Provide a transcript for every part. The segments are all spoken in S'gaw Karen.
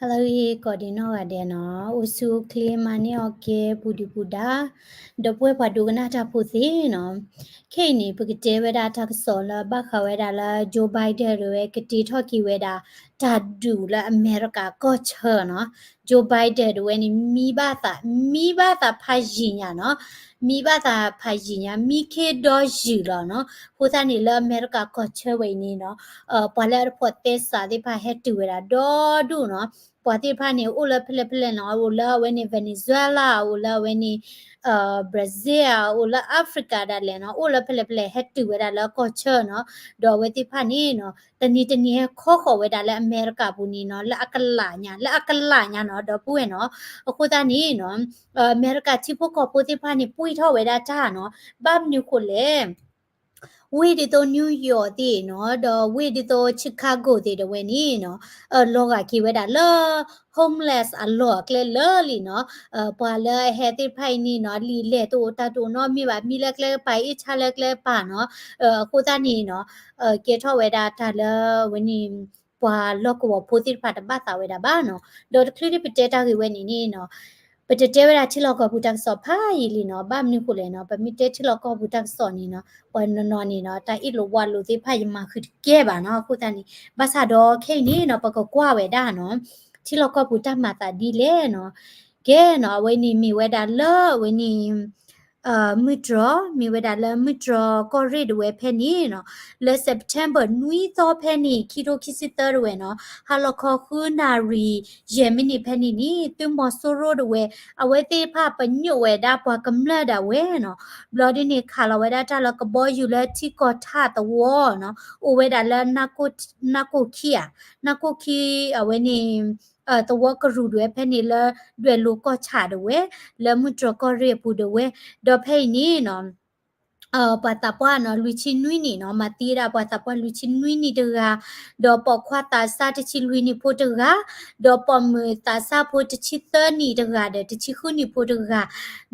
ဟါလၢအဂ့ၤ ကိးဒံးနီၢ်ဂၤဒဲးနီၤ, အိၣ်ဆူၣ်အိၣ်ချ့ မၤန့ၢ်အီၣ်ကဲ ပူၤဒုၣ်ပူၤဒါ, ဒီပုၢ်ဝဲၢ်ပှၤဒိကနၣ်တၢ်ဖိသ့ၣ်နီၤ, ခဲအံၤန့ၣ် ပကတဲဝဲဒၣ်တၢ်ကစီၣ်လၢဘၣ်ဃးဝဲဒၣ်လၢ Joe Biden ဒၣ်ဝဲ ကတ့ထီၣ်က့ၤဝဲဒၣ် တၢ်ဒုးလၢအမဲရကၤကီၢ်ဆၢနီၤ, Joe Biden ဒၣ်ဝဲန့ၣ် မံဘၣ်သး မံဘၣ်သးဖးယံာ်ညါနီၤ, မံဘၣ်သးဖးယံာ်ညါ မံခ့ဒီယုၢ်လီၤနီၤ, အဃိသတးန့ၣ် လၢအမဲရကၤကီၢ်ဆၢဝဲအံၤန့ၣ်နီၤ ပှၤလၢအတဖိးသဲစးသ့ၣ်တဖၣ်ဟဲတုၤဝဲဒၣ်ဒီဒူၣ်နီၤ, ပှၤသ့ၣ်တဖၣ်န့ၣ် အိၣ်လၢဖဲလဲၣ်ဖဲလဲၣ်နီၤ, အိၣ်လၢအဝဲန့ၣ် Venezuela, အိၣ်လၢအဝဲန့ၣ် Brazil, အိၣ်လၢ Africa ဒၣ်လဲာ်နီၤ, အိၣ်လၢဖဲလဲၣ်ဖဲလဲၣ်ဟဲတုၤဝဲဒၣ်လၢကီၢ်ဆၢနီၤ, ဒီးအဝဲသ့ၣ်တဖၣ်န့ၣ်နီၤ တနံၤတနံၤဟဲခီဃီၤဝဲဒၣ်လၢအမဲရကၤပူၤန့ၣ်နီၤ, လၢအကလးညါ လၢအကလးညါနီၤ ဒီပုၢ်ဝဲၢ်နီၤ, အဃိသတးန့ၣ်နီၤ အမဲရကၤထံဖိကီၢ်ဖိသ့ၣ်တဖၣ်န့ၣ် ပှံၢ်ထီၣ်ဝဲဒၣ်တၢ်နီၤ, ဘၣ်မနုၤဃိလဲၣ် ဝ့ၢ်ဒ်သိး New York သ့ၣ်နီၤ, ဒီးဝ့ၢ်ဒ်သိး Chicago သ့ၣ်ဒၣ်ဝဲန့ၣ်နီၤ, လီၤဂာ်က့ၤဝဲဒၣ်လၢ homeless အလီၢ်အကျဲလၢာ်လံနီၤ, ပှၤလၢအဟဲသ့ၣ်တဖၣ်အံၤန့ၣ်နီၤ လံာ်လဲၢ်တအိၣ်တၢ်တအိၣ်နီတမံၤဘၣ်, မံလၢကျဲကပၤ အ့ၣ်ဆါလၢကျဲကပၤနီၤ, အဃိသတးန့ၣ်နီၤ ကဲထီၣ်ဝဲဒၣ်တၢ်လၢဝဲန့ၣ် ပှၤလီၢ်ကဝီၤဖိသ့ၣ်တဖၣ်တဘၣ်သးဝဲဒၣ်ဘၣ်နီၤ, ဒီးတချုးဒံးပတဲတၢ်ဂ့ၢ်ဝဲန့ၣ်န့ၣ်နီၤ ပတတဲဝဲဒၣ်ထံလီၢ်ကီၢ်ပူၤတၢ်ကစီၣ်ဖးယံာ်လံနီၤ, ဘၣ်မနုၤဃိလဲၣ်နီၤ, ပမ့ၢ်တဲထံလီၢ်ကီၢ်ပူၤတၢ်ကစီၣ်န့ၣ်နီၤ ပှၤနီၤနီၤန့ၣ်နီၤ တၢ်အ့ၣ်လိာ်ဝါလိာ်သ့ၣ်တဖၣ်ယမၤဃုာ်တကဲဘၣ်နီၤ, အဃိသတးန့ၣ် ဘၣ်ဆၣ်ဒီးခဲအံၤန့ၣ်နီၤ ပကကွၢ်ဝဲဒၣ်နီၤ ထံလီၢ်ကီၢ်ပူၤတၢ်မၤသးဒ်လဲၣ်နီၤ, ကဲနီၤ အဝဲန့ၣ်မ့ၢ်ဝဲဒၣ်လၢအဝဲန့ၣ် မုၢ်တြီၤ မ့ၢ်ဝဲဒၣ်လၢမုၢ်တြီၤကီၢ်ရ့ၣ်ဒၣ်ဝဲဖဲန့ၣ်နီၤ, လၢ September နွံသီဖဲန့ၣ် ခံထိခံဆံသၢဒၣ်ဝဲနီၤ, ဟါလီၤခီဃုနၣ်ရံၣ် ယဲၢ်မံးနံးဖဲန့ၣ်န့ၣ် သုးမီၤစိရိၤဒၣ်ဝဲ အဝဲသ့ၣ်တဖၣ်ပညိၣ်ဝဲဒၣ်ပှၤကမျၢၢ်ဒၣ်ဝဲနီၤ, ဘျီဒ်န့ၣ် ခးလီၤဝဲဒၣ်တၢ်လၢကဘီယူၤလၢထံကီၢ်ထၣ်သဝီနီၤ, အိၣ်ဝဲဒၣ်လၢ နၢ်ကိၣ်ခံဧါ, နၢ်ကိၣ်ခံအဝဲန့ၣ် သဝီကရူၢ်ဒၣ်ဝဲဖဲန့ၣ်လၢ ဒွဲၣ်လိၤကီၢ်ဆၣ်ဒၣ်ဝဲ, လၢမုၢ်တြီၤကီၢ်ရ့ၣ်အပူၤဒၣ်ဝဲ, ဒီးဖဲအံၤန့ၣ်နီၤ ပှၤသးပှၢ်နီၤ လွံၢ်ဆံနွံနံၣ်နီၤ မၤသံဝဲဒၣ်ပှၤသးပှၢ်လွံၢ်ဆံနွံနံၣ်တဂၤ, ဒီးပိာ်ခွါသးစၢ်တဆံလွံၢ်နံၣ်ဖိတဂၤ, ဒီးပိာ်မုၣ်သးစၢ်ဖိတဆံသၢနံၣ်တဂၤဒီး တဆံဃုနံၣ်ဖိတဂၤ,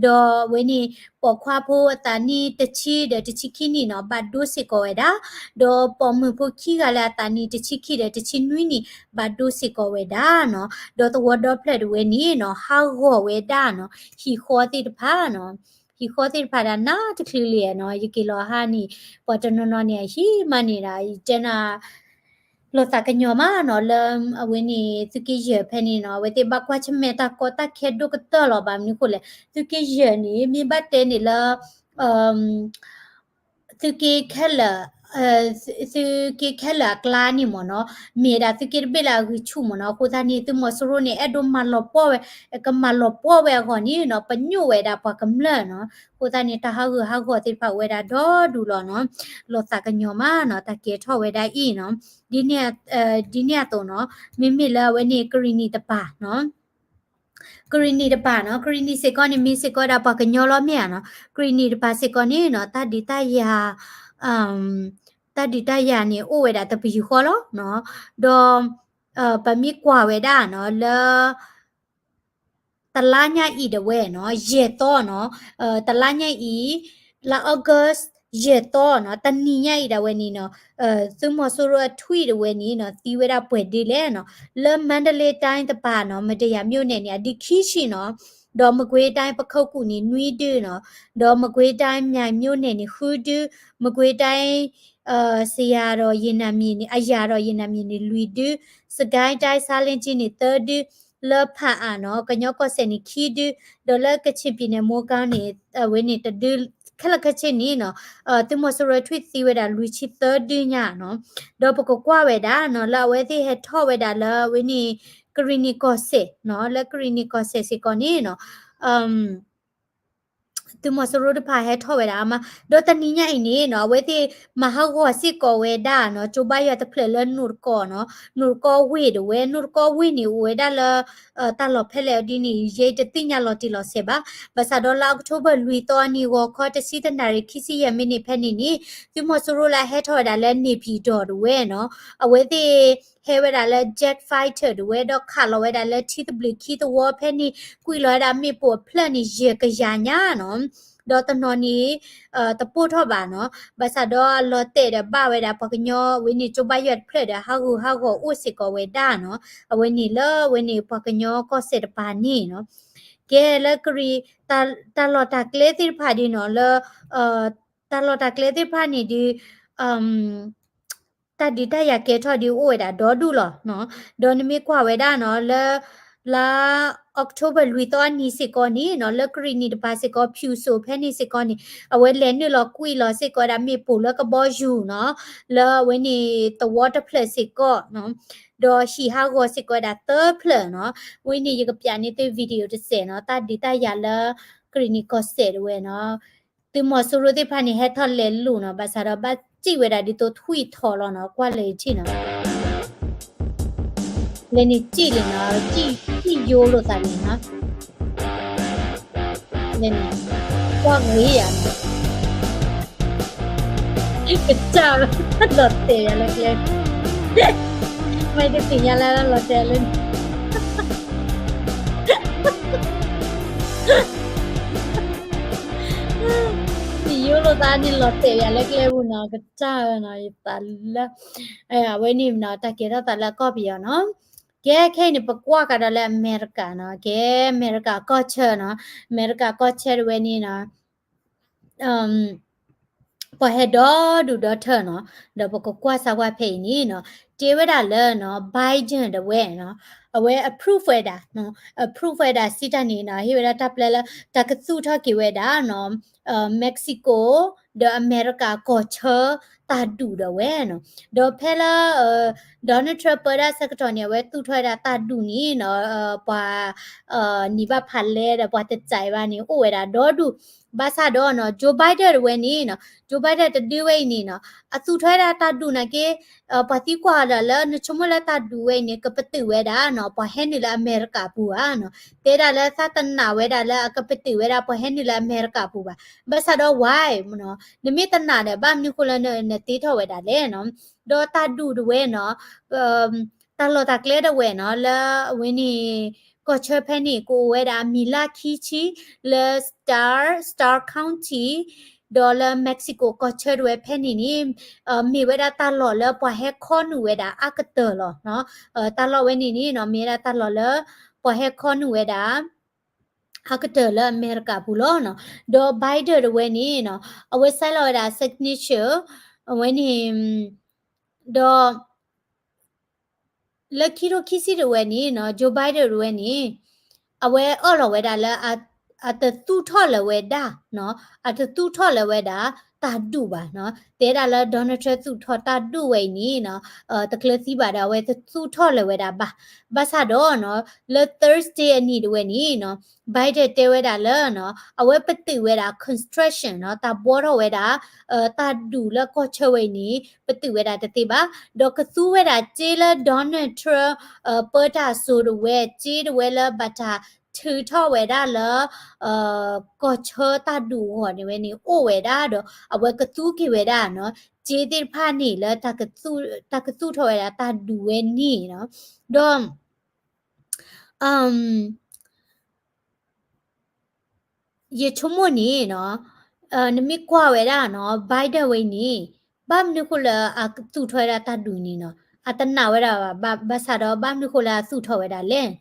ဒီးအဝဲန့ၣ် ပိာ်ခွါဖိအသးနံၣ်တဆံဒီးတဆံခံနံၣ်နီၤ ဘၣ်ဒိစ့ၢ်ကီးဝဲဒၣ်, ဒီးပိာ်မုၣ်ဖိခံဂၤလၢအသးနံၣ်တဆံခံဒီးတဆံနွံနံၣ် ဘၣ်ဒိစ့ၢ်ကီးဝဲဒၣ်နီၤ, ဒီးသဝီဒီဖျၢၣ်ဒၣ်ဝဲန့ၣ်နီၤ ဟးဂီၤဝဲဒၣ်နီၤ ဟံၣ်ဃီသ့ၣ်တဖၣ်နီၤ ဟံၣ်ဃီသ့ၣ်တဖၣ်ဒၣ်နးတချုးလံနီၤ ယက့ၤလီၤဟါန့ၣ် ပှၤတနီၤနီၤန့ၣ် အဟံၣ်မးန့ၣ်ဒၣ် ယတဲနၤ လီၤသးကညီၤမးနီၤ လၢအဝဲန့ၣ် သုးက့ယဲၢ်ဖဲန့ၣ်နီၤ အဝဲသ့ၣ်ဘၣ်ကွၢ်ဆၢၣ်မဲာ်တၢ်ကီတၢ်ခဲဒိၣ်ကတၢၢ်လီၤ ဘၣ်မနုၤဃိလဲၣ် သုးက့ယဲၢ်န့ၣ် မ့ၢ်ဘၣ်တဲန့ၣ်လၢ သုးက့ခဲလၢာ် သုးက့ခဲလၢာ်အကျါန့ၣ်မ့ၢ်နီၤ မ့ၢ်ဒၣ်သုးက့တဘ့ၣ်လၢအဂံၢ်ဆူၣ်မ့ၢ်နီၤ အဃိသတးန့ၣ် သုးမီၤစိရိၤန့ၣ် အဲၣ်ဒိးမၤလီၤပှီၢ်ဝဲ ကမၤလီၤပှီၢ်ဝဲအဂီၢ်န့ၣ်နီၤ ပညိၣ်ဝဲဒၣ်ပှၤကမျၢၢ်နီၤ အဃိသတးန့ၣ် တၢ်ဟးဂူာ်ဟးဂီၤသ့ၣ်တဖၣ်အိၣ်ဝဲဒၣ်ဒီဒူၣ်လီၤနီၤ လီၤသးကညီၤမးနီၤ တၢ်ကဲထီၣ်ဝဲဒၣ်အံၤနီၤ ဒ်န့ၣ်အသိးနီၤ မ့မ့ၢ်လၢအဝဲန့ၣ် ကရံၣ်နံၣ်တပၤနီၤ ကရံၣ်နံၣ်တပၤနီၤ ကရံၣ်နံၣ်စ့ၢ်ကီးန့ၣ် မ့ၢ်စ့ၢ်ကီးဝဲဒၣ်ပှၤကညီလီၤမ့ၢ်ဧါနီၤ ကရံၣ်နံၣ်တပၤစ့ၢ်ကီးန့ၣ်နီၤ တၢ်ဒုးတၢ်ယၤ တၢ်ဒုးတၢ်ယၤန့ၣ် အိၣ်ဝဲဒၣ်တပယူာ်ဃီလီၤနီၤ ဒီး ပမ့ၢ်ကွၢ်ဝဲဒၣ်နီၤ လၢ တလါညါအံၤဒၣ်ဝဲနီၤ ယဲၢ်သီနီၤ တလါညါအံၤ လါ August ယဲၢ်သီနီၤ တနံၤညါအံၤဒၣ်ဝဲန့ၣ်နီၤ သုးမီၤစိရိၤအထွံၣ်ဒၣ်ဝဲန့ၣ်နီၤ သံဝဲဒၣ်ပှဲၤဒ့လဲၣ်နီၤ လၢမန္တလေးတိုင်းတပၤနီၤ မတ္တရာမြို့နယ်န့ၣ် အဒုးခံဆံနီၤ ဒီးမကွေးတိုင်း ပခုက္ကူန့ၣ် နွံဒုနီၤ ဒီးမကွေးတိုင်း မြိုင်မြို့နယ်န့ၣ် ဃုဒု မကွေးတိုင်း စယၤဒီးရေနံမြေန့ၣ် အယၤဒီးရေနံမြေန့ၣ် လွံၢ်ဒု စစ်ကိုင်းတိုင်း ဆားလင်းကြီးန့ၣ် သၢဒု လၢဖၣ်အၣ်နီၤ ကညီကီၢ်စဲၣ်န့ၣ် ခံဒု ဒီးလၢကချင်ပြည်နယ် မိုးကောင်းန့ၣ် အဝဲန့ၣ်တဒု ခဲလၢာ်ခဲဆ့န့ၣ်နီၤ သုးမီၤစိရိၤထွံၣ်သံဝဲဒၣ် လွံၢ်ဆံသၢဒုညါနီၤ ဒီးပကကွၢ်ဝဲဒၣ်နီၤ လၢအဝဲသ့ၣ်ဟဲထီၣ်ဝဲဒၣ်လၢအဝဲန့ၣ် ကရံၣ်နံၣ်ကီၢ်စဲၣ်နီၤ လၢကရံၣ်နံၣ်ကီၢ်စဲၣ်စ့ၢ်ကီးန့ၣ်နီၤ သုးမီၤစိရိၤတဖၣ်ဟဲထီၣ်ဝဲဒၣ်အါမး ဒီးတနံၤညါအံၤန့ၣ်နီၤ အဝဲသ့ၣ်မၤဟးဂီၤစ့ၢ်ကီးဝဲဒၣ်နီၤ ကၠိဘါယွၤတဖျၢၣ်လၢနိၣ်တကီၢ်နီၤ နိၣ်တကီၢ်ဝ့ၢ်ဒၣ်ဝဲ နိၣ်တကီၢ်ဝ့ၢ်န့ၣ် အိၣ်ဝဲဒၣ်လၢ တၢ်လီၢ်ဖဲလဲၣ်ဒ်န့ၣ် ယဲတသ့ၣ်ညါလီၤတံၢ်လီၤဆဲးဘၣ် ဘၣ်ဆၣ်ဒီးလါ October လွံၢ်သီအနံၤ ဂီၤခီတဆံတနၣ်ရံၣ် ခံဆံယဲၢ်မံးနံးဖဲန့ၣ်န့ၣ် သုးမီၤစိရိၤလၢဟဲထီၣ်ဝဲဒၣ်လၢန့ၣ်ပံၤဒီးဒၣ်ဝဲနီၤ အဝဲသ့ၣ် ဟဲဝဲဒၣ်လၢ jet fighter ဒၣ်ဝဲ ဒီးခးလီၤဝဲဒၣ်လၢထံသဘျုးခံသဝီဖဲန့ၣ် ကွံာ်လီၤဝဲဒၣ်မ့ၣ်ပိၢ်အဖျၢၣ်န့ၣ် ယဲၢ်ကယၤညါနီၤ ဒီးတနီၤန့ၣ် တပိၢ်ထီၣ်ဘၣ်နီၤ. ဘၣ်ဆၣ်ဒီးအလီၤတဲာ်ဒီးဘၣ်ဝဲဒၣ်ပှၤကညီဝဲန့ၣ် ကၠိဘါယွၤတဖျၢၣ်ဒီး ဟးဂူာ်ဟးဂီၤအိၣ်စ့ၢ်ကီးဝဲဒၣ်နီၤ. အဝဲန့ၣ်လၢအဝဲန့ၣ် ပှၤကညီကီၢ်စဲၣ်တပၤန့ၣ်နီၤ. ကဲလၢကရံၣ် တၢ်လီၢ်တၢ်ကျဲသ့ၣ်တဖၣ်ဒ်နီၤ လၢ တၢ်လီၢ်တၢ်ကျဲသ့ၣ်တဖၣ်န့ၣ်ဒ် တၢ်ဒုးတၢ်ယၤကဲထီၣ်ဒ်အိၣ်ဝဲဒၣ်ဒီဒူၣ်လီၤနီၤ. ဒီးနမ့ၢ်ကွၢ်ဝဲဒၣ်နီၤ လၢ လါ October လွံၢ်သီအနံၤစ့ၢ်ကီးန့ၣ်နီၤ လၢကရံၣ်နံၤတပၤစ့ၢ်ကီး ဖၠူစိၤဖဲန့ၣ်စ့ၢ်ကီးန့ၣ် အဝဲလဲၤနုာ်လီၤကွံာ်လီၤစ့ၢ်ကီးဝဲဒၣ်မ့ၣ်ပိၢ်လၢကဘီယူၤနီၤ လၢအဝဲန့ၣ်သဝီတဖျၢၣ်စ့ၢ်ကီးနီၤ. ဒီးဟံၣ်ဟးဂီၤစ့ၢ်ကီးဝဲဒၣ်သၢဖျၢၣ်နီၤ. ဝဲန့ၣ်ယကပျးန့ၢ်သု video တစဲးနီၤ တၢ်ဒုးတၢ်ယၤလၢ ကရံၣ်နံၤကီၢ်စဲၣ်တဝဲနီၤ. သုးမီၤစိရိၤသ့ၣ်တဖၣ်န့ၣ် ဟဲထီၣ်လဲၤလိာ်နီၤ ဘၣ်ဆၣ်ဒီးဘၣ်စံၣ်ဝဲဒၣ်ဒ်သိးထွံၣ်ထီလီၤနီၤ ကွၢ်လၢယထံၣ်နီၤ. လဲၤန့ၣ်စံၣ်လံနီၤ စံၣ်ယိလိာ်သးန့ၣ်နီၤ. လဲၤန့ၣ် ကွၢ်ဂ့ၤယၤနီၤ ကစၢ် လီၤတဲာ်ယၤလၢကျဲ မ့ၢ်တသ့ၣ်ညါလၢလီၤတဲာ်လၢ ယိလိာ်သးန့ၣ်လီၤတဲာ်ယၤလၢကျဲပူၤနီၤ ကစၢ်နီၤ ယသးလၢ အဝဲန့ၣ်နီၤ တၢ်ကဲထီၣ်သးလၢအကီၢ်ပယီၤနီၤ. ကဲခဲအံၤန့ၣ် ပကွၢ်ကဒီးလၢအမဲရကၤနီၤ ကဲအမဲရကၤကီၢ်ဆၢနီၤ အမဲရကၤကီၢ်ဆၢတဝဲန့ၣ်နီၤ ပှၤဟဲဒီဒူၣ်ဒီထၢနီၤ ဒီးပကကွၢ်စၢ်ဝဲဖဲအံၤန့ၣ်နီၤ တဲဝဲဒၣ်လၢနီၤ Biden တဝဲနီၤ အဝဲ approve ဝဲဒၣ်နီၤ approve ဝဲဒၣ်စံးတၢ်န့ၣ်နီၤ ဟ့ၣ်ဝဲဒၣ်တၢ်ပျဲလၢ တၢ်ကသူၣ်ထီၣ်က့ၤဝဲဒၣ်နီၤ Mexico ဒီးအမဲရကၤကီၢ်ဆၢတၢ်ဒူၣ်ဒီးဝဲနီၤ ဒီးဖဲလၢ Donald Trump ပၢဒၣ်ဆၢကတီၢ်န့ၣ် အဝဲသူၣ်ထီၣ်ဝဲဒၣ်တၢ်ဒူၣ်န့ၣ်နီၤ ပှၤ နံၤဘၣ်ဖးလဲဒီးပှၤတစဲးဘၣ်န့ၣ် အိၣ်ဝဲဒၣ်ဒီဒူၣ် ဘၣ်ဆၣ်ဒီးနီၤ Joe Biden တဝဲန့ၣ်နီၤ Joe Biden တဒုဝဲအံၤန့ၣ်နီၤ အသူၣ်ထီၣ်ဝဲဒၣ်တၢ်ဒူၣ်နာ်က့ ပှၤသံကွၢ်ဒီးလၢနဆိကမိၣ်လၢတၢ်ဒူၣ်ဝဲအံၤန့ၣ် ကပတုာ်ဝဲဒၣ်နီၤ ပှၤဟဲနုာ်လၢအမဲရကၤပူၤဧါနီၤ တဲဒၣ်လၢသးတနာ်ဝဲဒၣ်လၢအကပတုာ်ဝဲဒၣ်ပှၤဟဲနုာ်လၢအမဲရကၤပူၤဘၣ် ဘၣ်ဆၣ်ဒီး why နီၤ နမ့ၢ်တနာ်ဒီး ဘၣ်မနုၤဃိလၢနသ့ထီၣ်ဝဲဒၣ်လဲၣ်နီၤ ဒီးတၢ်ဒူၣ်တဝဲနီၤ တၢ်လီၢ်တၢ်ကျဲတဝဲနီၤ လၢအဝဲန့ၣ် ကီၢ်ဆၢဖဲန့ၣ် ကအိၣ်ဝဲဒၣ်အမံၤလၢခံဆံ လၢ Star Star County ဒီးလၢ Mexico ကီၢ်ဆၢတဝဲဖဲန့ၣ်န့ၣ် မ့ၢ်ဝဲဒၣ်တၢ်လီၢ်လၢပှၤဟဲခီနုာ်ဝဲဒၣ်အါကတၢၢ်လီၤနီၤ တၢ်လီၢ်ဝဲန့ၣ်န့ၣ်နီၤ မ့ၢ်ဝဲဒၣ်တၢ်လီၢ်လၢ ပှၤဟဲခီနုာ်ဝဲဒၣ် အါကတၢၢ်လၢအမဲရကၤပူၤလီၤနီၤ ဒီး Biden တဝဲန့ၣ်နီၤ အဝဲ sign လီၤဝဲဒၣ် signature အဝဲန့ၣ် ဒီး လၢခံထိခံဆံတဝဲန့ၣ်နီၤ Joe Biden တဝဲန့ၣ် အဝဲအၢၣ်လီၤဝဲဒၣ်လၢ အတသူၣ်ထီၣ်လၢၤဝဲဒၣ် အတသူၣ်ထီၣ်လၢၤဝဲဒၣ် တၢ်ဒူၣ်ဘၣ်နီၤ တဲဒၣ်လၢ Donald Trump သူၣ်ထီၣ်တၢ်ဒူၣ်ဝဲအံၤန့ၣ်နီၤ တကျၢၤသံဘၣ်ဒီး အဝဲတသူၣ်ထီၣ်လၢၤဝဲဒၣ်ဘၣ် ဘၣ်ဆၣ်ဒီးနီၤ လၢ Thursday အနံၤတဝဲန့ၣ်နီၤ Biden တဲဝဲဒၣ်လၢနီၤ အဝဲပတုာ်ဝဲဒၣ် construction နီၤ တၢ်ဘှီထီၣ်ဝဲဒၣ် တၢ်ဒူၣ်လၢကီၢ်ဆၢဝဲအံၤန့ၣ် ပတုာ်ဝဲဒၣ်တသ့ဘၣ် ဒီးကသူဝဲဒၣ်စ့လၢ Donald Trump ပၢတၢ်အစိၤတဝဲ စ့တဝဲလၢဘၣ်တၢ်ထုးထီၣ်ဝဲဒၣ်လၢ ကီၢ်ဆၢတၢ်ဒူၣ်အဂီၢ်န့ၣ်ဝဲန့ၣ် အိၣ်ဝဲဒၣ်ဒီး အဝဲကသူက့ၤဝဲဒၣ်နီၤ စ့သ့ၣ်တဖၣ်န့ၣ်လၢ တၢ်ကသူၣ်ထီၣ်ဝဲဒၣ်တၢ်ဒူၣ်ဝဲန့ၣ်နီၤ ဒီး ယဆိကမိၣ်န့ၣ်နီၤ နမ့ၢ်ကွၢ်ဝဲဒၣ်နီၤ Biden ဝဲအံၤန့ၣ် ဘၣ်မနုၤဃိလၢအသူၣ်ထီၣ်ဝဲဒၣ်တၢ်ဒူၣ်န့ၣ်နီၤ အတနာ်ဝဲဒၣ်ဘၣ် ဘၣ်ဆၣ်ဒီးဘၣ်မနုၤဃိလၢအသူၣ်ထီၣ်ဝဲဒၣ်လဲၣ်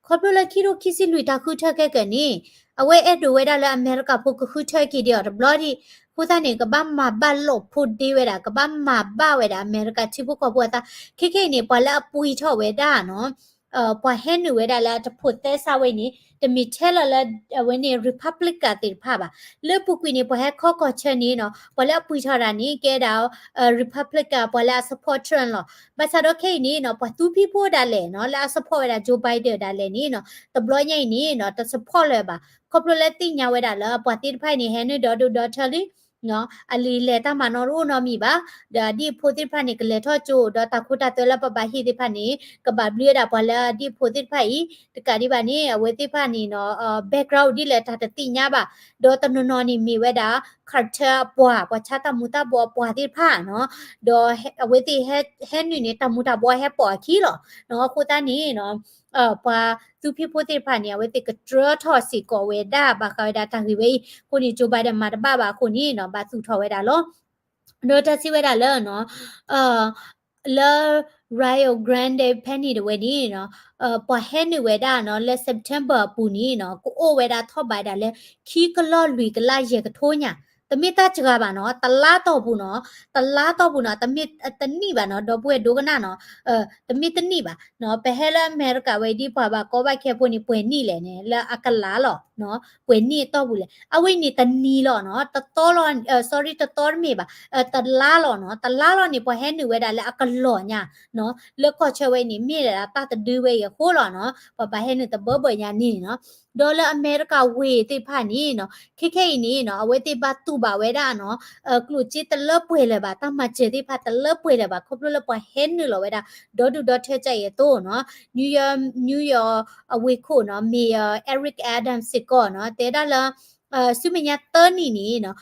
ခီဖျိလၢခံထိခံဆံလွံၢ်တၢ်ဃုထၢခဲကၢန့ၣ် အဝဲအဲၣ်ဒိးဝဲဒၣ်လၢအမဲရကၤဖိကဃုထၢက့ၤဒံးအီၤတဘျီဒံး အဃိသတးန့ၣ် ကဘၣ်မၤဘၣ်လိာ်ဖိးဒ့ဝဲဒၣ် ကဘၣ်မၤဘၣ်ဝဲဒၣ်အမဲရကၤထံဖိကီၢ်ဖိအသး ခဲခဲအံၤန့ၣ် ပှၤလၢအပှံၤထီၣ်ဝဲဒၣ်နီၤ ပှၤဟဲနုာ်ဝဲဒၣ်လၢအတဖိးသဲစးဝဲအံၤန့ၣ် တမ့ၢ်ထဲလီၤလၢ အဝဲန့ၣ် Republican သ့ၣ်တဖၣ်ဘၣ်. လၢအပူၤကွံာ်န့ၣ် ပှၤဟဲခီကီၢ်ဆၢန့ၣ်နီၤ ပှၤလၢအပှံၤထီၣ်တၢ်န့ၣ် ကဲဒၣ် Republican ပှၤလၢအ support Trump လီၤ. ဘၣ်ဆၣ်ဒီးခဲအံၤန့ၣ်နီၤ ပှၤသူဖံးဖိဒၣ်လဲာ်နီၤ လၢအ support ဝဲဒၣ် Joe Biden ဒၣ်လဲာ်န့ၣ်နီၤ တဘျီညါအံၤန့ၣ်နီၤ တ support လၢၤဘၣ်. ခီဖျိလၢသ့ၣ်ညါဝဲဒၣ်လၢ ပှၤသ့ၣ်တဖၣ်အံၤန့ၣ် ဟဲနုာ်ဒီဒူၣ်ဒီထၢလံ အလံာ်လဲၤတၢ်မၤနီတအိၣ်နီတမံၤဘၣ်. ဒီးအဒံၣ်အဖိသ့ၣ်တဖၣ်န့ၣ် ကလဲၤထီၣ်ကၠိ ဒီးတၢ်ခိတၢ်သွဲလၢပဘၣ်ဟ့ၣ်သ့ၣ်တဖၣ်န့ၣ် ကဘၣ်ဘျုးဝဲဒၣ်ပှၤလၢအဒံၣ်အဖိသ့ၣ်တဖၣ်အံၤ တကးဒံးဘၣ်န့ၣ် အဝဲသ့ၣ်တဖၣ်န့ၣ်နီၤ background ဒ်လဲၣ်တၢ်တသ့ၣ်ညါဘၣ်. ဒီးတနီၤနီၤန့ၣ်မ့ၢ်ဝဲဒၣ် cartel အပှၤ ပှၤဆါတၢ်မူၤတၢ်ဘှီးအပှၤသ့ၣ်တဖၣ်နီၤ, ဒီးအဝဲသ့ၣ်ဟဲနုာ်န့ၣ် တၢ်မူၤတၢ်ဘှီးဟဲပိာ်အခံလီၤနီၤ. အဃိသတးန့ၣ်နီၤ ပှၤ သူဖံဖိသ့ၣ်တဖၣ်န့ၣ် အဝဲသ့ၣ်ကတြၢထီၣ်စ့ၢ်ကီးဝဲဒၣ် ဘၣ်ဃးဝဲဒၣ်တၢ်ဂ့ၢ်ဝဲအံၤအဃိန့ၣ် Joe Biden မၤတဘၣ်ဘၣ်အဃိန့ၣ်နီၤ ဘၣ်သူၣ်ထီၣ်ဝဲဒၣ်လီၤ. ဒီးတၢ်စံးဝဲဒၣ်လၢ လၢ Rio Grande ဖဲန့ၣ်တဝဲန့ၣ်နီၤ ပှၤဟဲနုာ်ဝဲဒၣ်နီၤ လၢ September အပူၤန့ၣ်နီၤ ကအိၣ်ဝဲဒၣ်ထီၣ်ဘးဒၣ်လၢ ခံကလီၢ်လွံၢ်ကလးယဲၢ်ကထိညါ, တမ့ၢ်တၢ်စှၤဘၣ်နီၤ တလါတီၢ်ပူၤနီၤ, တလါတီၢ်ပူၤနီၤ တမ့ၢ်တနံၣ်ဘၣ်နီၤ ဒီပုၢ်ဝဲၢ်ဒိကနၣ်နီၤ, တမ့ၢ်တနံၣ်ဘၣ်နီၤ ပဟဲလၢအမဲရကၤဝဲဒ် ပှၤဘၣ်ကီဘၣ်ခဲဖိန့ၣ် ပှဲၤနံၣ်လဲၣ်န့ၣ် လၢအကလးလီၤနီၤ ပှဲၤနံၣ်အတီၢ်ပူၤလဲၣ် အဝဲန့ၣ်တနံၤလီၤနီၤ တသီလီၤ sorry တသီတမ့ၢ်ဘၣ် တလါလီၤနီၤ တလါလီၤန့ၣ် ပှၤဟဲနုာ်ဝဲဒၣ်လၢအကလီၢ်ညါနီၤ လၢကီၢ်ဆၢဝဲအံၤန့ၣ် မ့ၢ်ဒၣ်တၢ်တဒုဝဲအံၤအဃိလီၤနီၤ ပှၤဘၣ်ဟဲနုာ်တဘၢဘၢညါန့ၣ်နီၤ ဒီးလၢအမဲရကၤဝ့ၢ်သ့ၣ်တဖၣ်န့ၣ်နီၤ ခဲခဲအံၤန့ၣ်နီၤ အဝဲသ့ၣ်ဘၣ်တူၢ်ဘၣ်ဝဲဒၣ်နီၤ ကျိၣ်စ့တလၢပှဲၤလၢၤဘၣ် တၢ်မၤစၢၤသ့ၣ်တဖၣ်တလၢပှဲၤလၢၤဘၣ် ခီဖျိလၢပှၤဟဲနုာ်လီၤဝဲဒၣ် ဒီဒူၣ်ဒီထၢကၢ်အံၤအသိးနီၤ New York, New York အဝ့ၢ်ခိၣ်နီၤ Mayor Eric Adams စ့ၢ်ကီးနီၤ တဲဒၣ်လၢ ဆူမဲာ်ညါသၢနံၣ်န့ၣ်နီၤ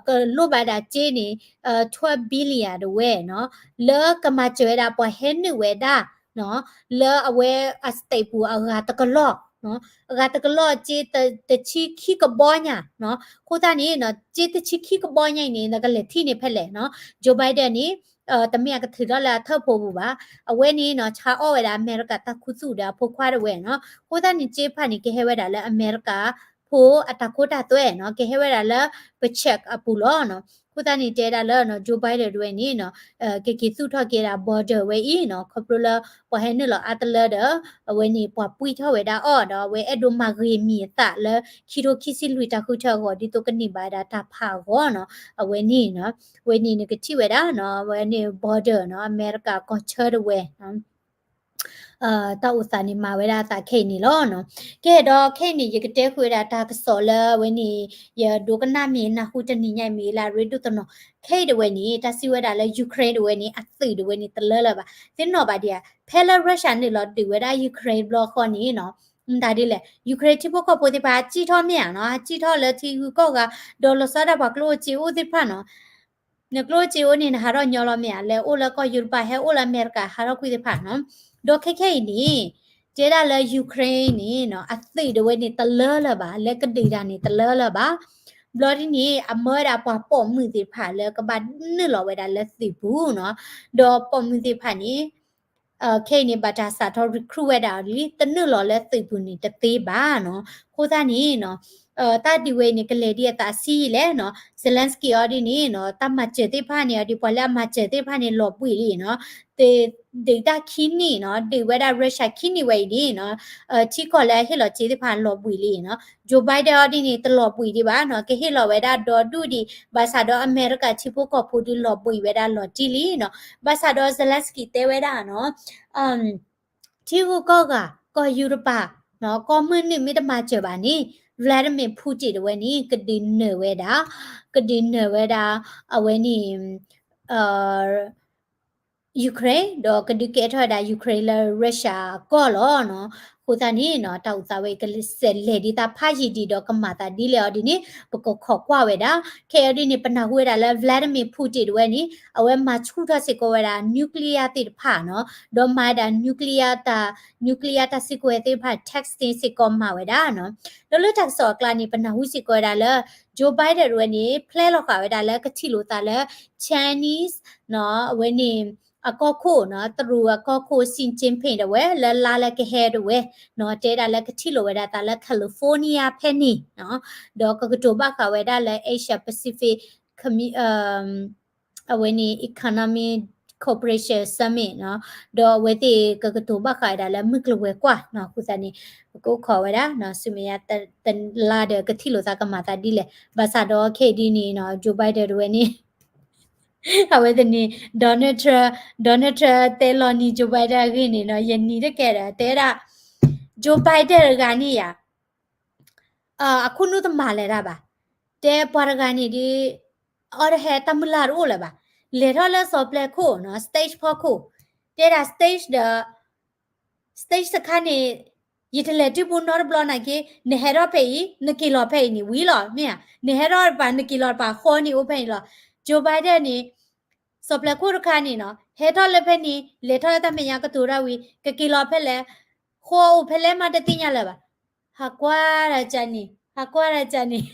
ကလိၣ်ဘၣ်ဒၣ်စ့န့ၣ် twelve billion တဝဲနီၤ လၢကမၤစၢၤဝဲဒၣ်ပှၤဟဲနုာ်ဝဲဒၣ်နီၤ လၢအဝဲအ state ပူၤအဂၤတကလီၢ်နီၤ အဂၤတကလီၢ်စ့တဆံခံကဘီညါနီၤ အဃိသတးန့ၣ်နီၤ စ့တဆံခံကဘီညါအံၤန့ၣ် နကလဲၤထံၣ်န့ၢ်ဖဲလဲၣ်နီၤ Joe Biden န့ၣ် တမ့ၢ်အကထုးထီၣ်လၢအထၢၣ်ဖိပူၤဘၣ် အဝဲန့ၣ်နီၤ ဆါအီၣ်ဝဲဒၣ်အမဲရကၤတၢ်ခူသူၣ်ဒီးအဖိခွါတဝဲနီၤ အဃိသတးန့ၣ် စ့တဖၣ်န့ၣ် ကဟဲဝဲဒၣ်လၢအမဲရကၤဖိအတၢ်ခိတၢ်သွဲနီၤ ကဟဲဝဲဒၣ်လၢ paycheck အပူၤလီၤနီၤ အဃိသတးန့ၣ် တဲဒၣ်လၢ Joe Biden တဝဲန့ၣ်နီၤ ကက့ၤသူၣ်ထီၣ်က့ၤဒၣ် border ဝဲအံၤနီၤ ခီဖျိလၢပှၤဟဲနုာ်လီၤအါတလၢဒီး အဝဲန့ၣ်ပှၤပှံၢ်ထီၣ်ဝဲဒၣ်အီၤဒီး အဝဲအဲၣ်ဒိးမၤဂ့ၤမံၤအသးလၢ ခံထိခံဆံလွံၢ်တၢ်ဃုထၢအဂီၢ် ဒ်သိးကန့ၢ်ဘၣ်ဝဲဒၣ်တၢ်ဖးအဂီၢ်နီၤ အဝဲန့ၣ်နီၤ အဝဲန့ၣ်နကထံၣ်ဝဲဒၣ်နီၤ အဝဲန့ၣ် border နီၤ အမဲရကၤကီၢ်ဆၢတဝဲ တၢ်အိၣ်သးန့ၣ်မၤဝဲဒၣ်အသးခဲအံၤန့ၣ်လီၤနီၤ. ကဲဒီးခဲအံၤန့ၣ် ယကတဲဃုာ်ဝဲဒၣ်တၢ်ကစီၣ်လၢအဝဲန့ၣ် ယဒိကနၣ်မ့ၢ်နၢ်ဟူတနံၤညါအံၤမ့ၢ်လၢအရ့ဒိၣ်တနီၤ ခဲအံၤတဝဲန့ၣ် တၢ်စံးဝဲဒၣ်လၢ Ukraine တဝဲန့ၣ် အသုးတဝဲန့ၣ်တလၢလၢၤဘၣ် သ့ၣ်နီၣ်ဘၣ်ဒံးဧါ ဖဲလၢ Russia နုာ်လီၤဒုးဝဲဒၣ် Ukraine တဘျီဃီန့ၣ်နီၤ မတၤဒ်လဲၣ် Ukraine ထံဖိကီၢ်ဖိသ့ၣ်တဖၣ် စံၣ်ထီၣ်မ့ၢ်ဧါနီၤ စံၣ်ထီၣ်လၢထံဂုၤကီၢ်ဂၤ ဒီးလီၤဆီဒၣ်ပှၤကျိၣ်အိၣ်စ့အိၣ်သ့ၣ်တဖၣ်နီၤ နကျိၣ်စ့အိၣ်န့ၣ် နဟးထီၣ်ညီလီၤမ့ၢ်ဧါ လဲၤအိၣ်လၢကီၢ်ယူရပၤ ဟဲအိၣ်လၢအမဲရကၤ ဟးထီၣ်ကွံာ်သ့ၣ်တဖၣ်နီၤ. ဒီးခဲခဲအံၤန့ၣ် တဲဒၣ်လၢ Ukraine န့ၣ်နီၤ အသုးတဝဲန့ၣ်တလၢလၢၤဘၣ် လၢကဒုးတၢ်န့ၣ်တလၢလၢၤဘၣ်. ဘျီဒ်န့ၣ် အမၢဝဲဒၣ်ပှၤပိာ်မုၣ်သ့ၣ်တဖၣ်လၢကဘၣ်နုာ်လီၤဝဲဒၣ်လၢသုးပူၤနီၤ. ဒီးပိာ်မုၣ်သ့ၣ်တဖၣ်န့ၣ် ခဲအံၤန့ၣ် ဘၣ်တၢ်စးထီၣ် recruit ဝဲဒၣ်လံ တနုာ်လီၤလၢသုးပူၤန့ၣ်တသ့ဘၣ်နီၤ. အဃိသတးန့ၣ်နီၤ တၢ်ဒုးဝဲအံၤန့ၣ် ကလဲၤဒ်အသးဆံးယံာ်လဲၣ်နီၤ. Zelensky အီၤဒ်န့ၣ်နီၤ တၢ်မၤစၢၤသ့ၣ်တဖၣ်န့ၣ် အီၤဒ်ပှၤလၢအမၤစၢၤသ့ၣ်တဖၣ်န့ၣ် လီၤဘှံးလံနီၤ. ဒုးတၢ်ခံနံၣ်နီၤ ဒုးဝဲဒၣ် Russia ခံနံၣ်ဝဲအံၤန့ၣ်နီၤ ထံကီၢ်လၢအဟ့ၣ်လီၤစ့သ့ၣ်တဖၣ်လီၤဘှံးလံနီၤ. Joe Biden အီၤဒ်န့ၣ် တလီၤဘှံးဒံးဘၣ်နီၤ ကဟ့ၣ်လီၤဝဲဒၣ်ဒီဒူၣ်ဒံး ဘၣ်ဆၣ်ဒီးအမဲရကၤထံဖိကီၢ်ဖိဒုးလီၤဘှံးဝဲဒၣ်လီၤတံၢ်လံနီၤ. ဘၣ်ဆၣ်ဒီး Zelensky တဲဝဲဒၣ်နီၤ ထံဂုၤကီၢ်ဂၤ ကီၢ်ယူရပၤ ကီၢ်မုၢ်နုာ်မ့ၢ်တမၤစၢၤဘၣ်န့ၣ် Vladimir Putin တဝဲန့ၣ် ကဒုးနၢၤဝဲဒၣ် ကဒုးနၢၤဝဲဒၣ် အဝဲန့ၣ် Ukraine ဒီးကဒုးကဲထီၣ်ဝဲဒၣ် Ukraine လၢ Russia အကီၢ်လီၤနီၤ. အဃိသတးန့ၣ်နီၤ တၢ်အိၣ်သးဝဲအံၤ ကစးလဲၤဒ်တၢ်ဖးယံာ်ဒံးဒီးကမၤသးဒ်လဲၣ်အီၤဒ်န့ၣ် ပကခိးကွၢ်ဝဲဒၣ်. ခဲအံၤဒ်န့ၣ် ပနၢ်ဟူဝဲဒၣ်လၢ Vladimir Putin တဝဲန့ၣ် အဝဲမၤဆူၣ်ထီၣ်စ့ၢ်ကီးဝဲဒၣ် nuclear သ့ၣ်တဖၣ်နီၤ, ဒီးမၤဝဲဒၣ် nuclear တၢ် nuclear တၢ်စုကဝဲၤသ့ၣ်တဖၣ် testing စ့ၢ်ကီးမၤဝဲဒၣ်နီၤ. ဒီးလၢတၢ်ကစီၣ်အကျါန့ၣ် ပနၢ်ဟူစ့ၢ်ကီးဝဲဒၣ်လၢ Joe Biden တဝဲန့ၣ် ဖျဲလီၤဃာ်ဝဲဒၣ်လၢကထံၣ်လိာ်သးလၢ Chinese နီၤ အဝဲန့ၣ် အကီၢ်ခိၣ်နီၤ, တရူးအကီၢ်ခိၣ် Xi Jinping တဝဲ လၢလါလၢကဟဲတဝဲနီၤ, တဲဒၣ်လၢကထံၣ်လိာ်ဝဲဒၣ်သးလၢ California ဖဲန့ၣ်နီၤ, ဒီးကကတိၤဘၣ်ဃးဝဲဒၣ်လၢ Asia Pacific အဝဲန့ၣ် Economic Cooperation Summit နီၤ, ဒီးအဝဲသ့ၣ်ကကတိၤဘၣ်ဃးဝဲဒၣ်လၢမုၢ်ကျိၤဝဲၤကွာ်နီၤ, အဃိသတးန့ၣ် ပကအိၣ်ခိးဝဲဒၣ်နီၤ, ဆူမဲာ်ညါတလါဒီးကထံၣ်လိာ်သးကမၤသးဒ်လဲၣ်, ဘၣ်ဆၣ်ဒီးခဲအံၤဒ်န့ၣ်နီၤ, Joe Biden တဝဲန့ၣ် အဝဲသ့ၣ်န့ၣ် Donald Trump, Donald Trump တဲလီၤနံၤ Joe Biden အဂ့ၢ်န့ၣ်နီၤ, ယနံၤတကဲဒီး တဲဒၣ် Joe Biden တဂၤန့ၣ်ယၤ အခိၣ်နူာ်တမၤလၢၤတၢ်ဘၣ်, တဲပှၤတဂၤန့ၣ်ဒ် အီၤတဟဲတၢ်မုၢ်လၢ်တအိၣ်လၢၤဘၣ်, လဲၤထီၣ်လၢစီၤပျဲခိၣ်နီၤ, stage ဖီခိၣ်, တဲဒၣ် stage ဒီး stage တခါန့ၣ် ယတလဲၤတုၤဘူးနီတဘျီနာ်က့ နဟဲထီၣ်ဖဲအံၤ နက့ၤလီၤဖဲအံၤန့ၣ် ဝံၤလီၤ မ့ၢ်ဧါ. နဟဲထီၣ်တပၤ နက့ၤလီၤတပၤ ဃီန့ၣ်အိၣ်ဖဲအံၤလီၤ. Joe Biden န့ၣ် စီၤပျဲခိၣ်တခါန့ၣ်နီၤ ဟဲထီၣ်လၢဖဲန့ၣ် လဲၤထီၣ်လၢတၢ်မဲာ်ညါကတိၤတၢ်ဝံၤ ကက့ၤလီၤဖဲလဲၣ် ဃီအိၣ်ဖဲလဲၣ်မးတသ့ၣ်ညါလၢၤဘၣ်. ဟးကွၢ်တၢ်ကန့ၣ် ဟးကွၢ်တၢ်ကန့ၣ်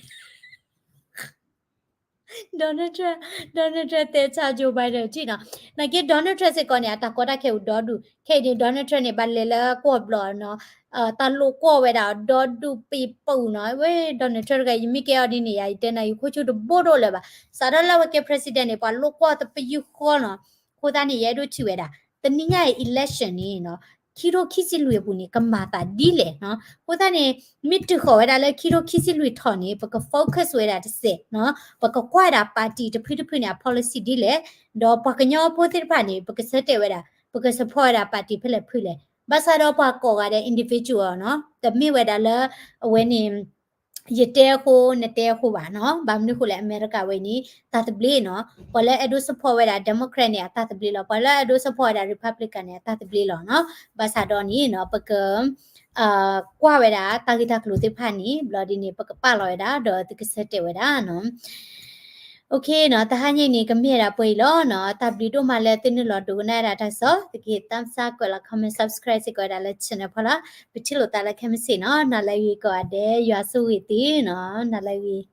Donald Trump, Donald Trump တဲဆါ Joe Biden ထံၣ်နီၤ. နာ်က့ Donald Trump စ့ၢ်ကီးန့ၣ် အတၢ်ကီတၢ်ခဲအိၣ်ဒီဒူၣ်. ခဲအံၤန့ၣ် Donald Trump န့ၣ် ဘၣ်လဲၤလၢကွီၢ်ဘျီနီၤ တၢ်လိာ်ကွီၢ်ဝဲဒၣ်ဒီဒူၣ်ပံၤပူၤနီၤ. ဝဲ Donald Trump တဂၤ ယမ့ၢ်ကဲအီၤဒ်န့ၣ်ယၤ ယတဲနၤ ယခိၣ်ဆူၣ်တဘိၣ်ဒိၣ်လၢၤဘၣ်. စးထီၣ်လၢအဝဲကဲ president န့ၣ် ပှၤလိာ်ကွီၢ်တပယူာ်ဃီနီၤ. အဃိသတးန့ၣ် ယအဲၣ်ဒိးထံၣ်ဝဲဒၣ် တနံၤညါအံၤ election န့ၣ်နီၤ ခံထိခံဆံလွံၢ်အပူၤန့ၣ် ကမၤသးဒ်လဲၣ်နီၤ. အဃိသတးန့ၣ် မ့ၢ်တုၤဃီၤဝဲဒၣ်လၢခံထိခံဆံလွံၢ်ထီၣ်န့ၣ် ပက focus ဝဲဒၣ်တစဲးနီၤ ပကကွၢ်ဝဲဒၣ် party တဖုတဖုန့ၣ် အ policy ဒ်လဲၣ် ဒီးပှၤကညီဖိသ့ၣ်တဖၣ်န့ၣ် ပကဆၢတဲာ်ဝဲဒၣ် ပက support ဝဲဒၣ် party ဖဲလဲၣ်ဖုလဲၣ်. ဘၣ်ဆၣ်ဒီးပှၤကိးဂၤဒဲး individual နီၤ တမ့ၢ်ဝဲဒၣ်လၢ အဝဲန့ၣ် ယတဲအဃိ နတဲအဃိဘၣ်နီၤ. ဘၣ်မနုၤအဃိလဲၣ် အမဲရကၤဝဲအံၤန့ၣ် တၢ်သဘျ့နီၤ ပှၤလၢအဲၣ်ဒိး support ဝဲဒၣ် Democrat န့ၣ် အတၢ်သဘျ့လီၤ. ပှၤလၢအဲၣ်ဒိး support ဝဲဒၣ် Republican န့ၣ် အတၢ်သဘျ့လီၤနီၤ. ဘၣ်ဆၣ်ဒီးန့ၣ်နီၤ ပက ကွၢ်ဝဲဒၣ်တၢ်ဂ့ၢ်တၢ်ကျိၤသ့ၣ်တဖၣ်န့ၣ် ဘျီဒ်န့ၣ် ပကပာ်လီၤဝဲဒၣ် ဒီးသုကဆၢတဲာ်ဝဲဒၣ်နီၤ. တဟါညါအံၤန့ၣ် ကမ့ၢ်ဝဲဒၣ်ပှဲၤအံၤလီၤနီၤ. တၢ်ဘျုးဒိၣ်မးလၢသုနုာ်လီၤဒိကနၣ်ဝဲဒၣ်တၢ်ကစီၣ် သုကဟ့ၣ် thumbs up ကွဲးလီၤ comment subscribe စ့ၢ်ကီးဝဲဒၣ်လၢ channel ဖီလာ် ပထံၣ်လိာ်သးလၢခဲမုၢ်ဆ့ၣ်နီၤ. နၤလၢအဂ့ၤကိးဂၤဒဲး ယွၤဆိၣ်ဂ့ၤသုနီၤ နၤလၢအဂ့ၤ